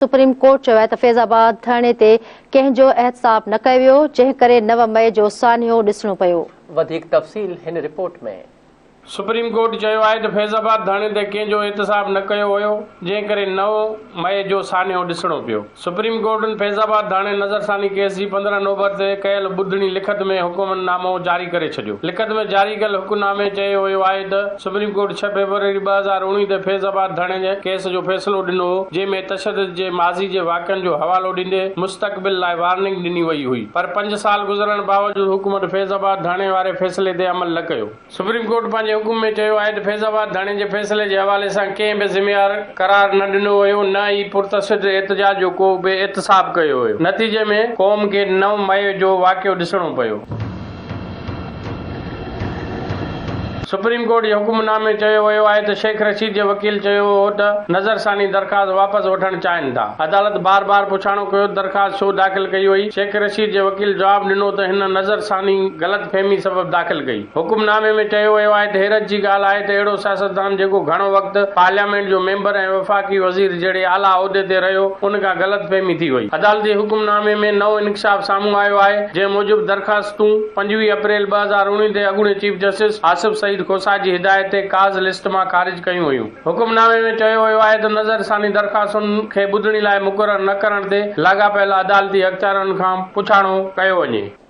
Supreme court چيو آهي ته فيض آباد ڌرڻي تي ڪنهن جو احتساب نه ڪيو ويو، جنهن ڪري 9 مئي جو سانحو ڏسڻو پيو. وڌيڪ تفصيل هن رپورٽ ۾. سپريم ڪورٽ چيو آهي ته فيض آباد ڌرڻي تي ڪنهن جو احتساب نه ڪيو ويو، جنهن ڪري 9 مئي جو سانحو ڏسڻو پيو. سپريم ڪورٽ فيض آباد ڌرڻي نظرثاني ڪيس جي 15 نومبر تي ڪيل ٻڌڻي لکت ۾ حڪم نامو جاري ڪري ڇڏيو. لکت ۾ جاري ڪيل حڪم نامي چيو ويو آهي ته سپريم ڪورٽ 6 فيبروري 2019 تي فيض آباد ڌرڻي جي ڪيس جو فيصلو ڏنو هو، جنهن ۾ تشدد جي ماضي جي واقعن جو حوالو ڏيندي مستقبل لاء وارننگ ڏني وئي هئي، پر 5 سال گذرڻ باوجود حڪومت فيض آباد ڌرڻي واري فيصلي تي عمل نه ڪيو. سپريم ڪورٽ پنهنجي حڪم ۾ چيو آهي ته فيض آباد ڌرڻي جي فيصلي جي حوالي سان ڪنهن به ذميوار قرار نه ڏنو ويو، نه ئي پرتشدد احتجاج جو ڪو به احتساب ڪيو ويو، نتيجي ۾ قوم کي 9 مئي جو واقعو ڏسڻو پيو. سپريم ڪورٽ جي حڪم نامي چيو ويو آهي ته شيخ رشيد جي وڪيل چيو هو ته نظرثاني درخواست واپس وٺڻ چاهين ٿا. عدالت بار بار پڇاڻو ڪيو ته درخواست ڇو داخل ڪئي وئي؟ شيخ رشيد جي وڪيل جواب ڏنو ته هن نظرثاني غلط فهمي سبب داخل ڪئي. حڪم نامي ۾ چيو ويو آهي ته حيرت جي ڳالهه آهي ته اهڙو سياستدان جيڪو گهڻو وقت پارليامينٽ جو ميمبر ۽ وفاقي وزير جهڙي اعليٰ عهدي تي رهيو ان کان غلط فهمي ٿي وئي. عدالتي حڪم نامي ۾ نئون انڪشاف سامهون آيو آهي جنهن موجب درخواستون 25 اپريل 2019 تي اڳوڻي چيف جسٽس آصف سعيد کوسا جي هدايت تي ڪاز لسٽ مان خارج ڪيون ويون. حڪم نامي ۾ چيو ويو آهي ته نظرثاني درخواستن کي ٻڌڻي لاء مقرر نه ڪرڻ تي لاڳاپيل عدالتي اختيارين کان پڇاڻو ڪيو وڃي.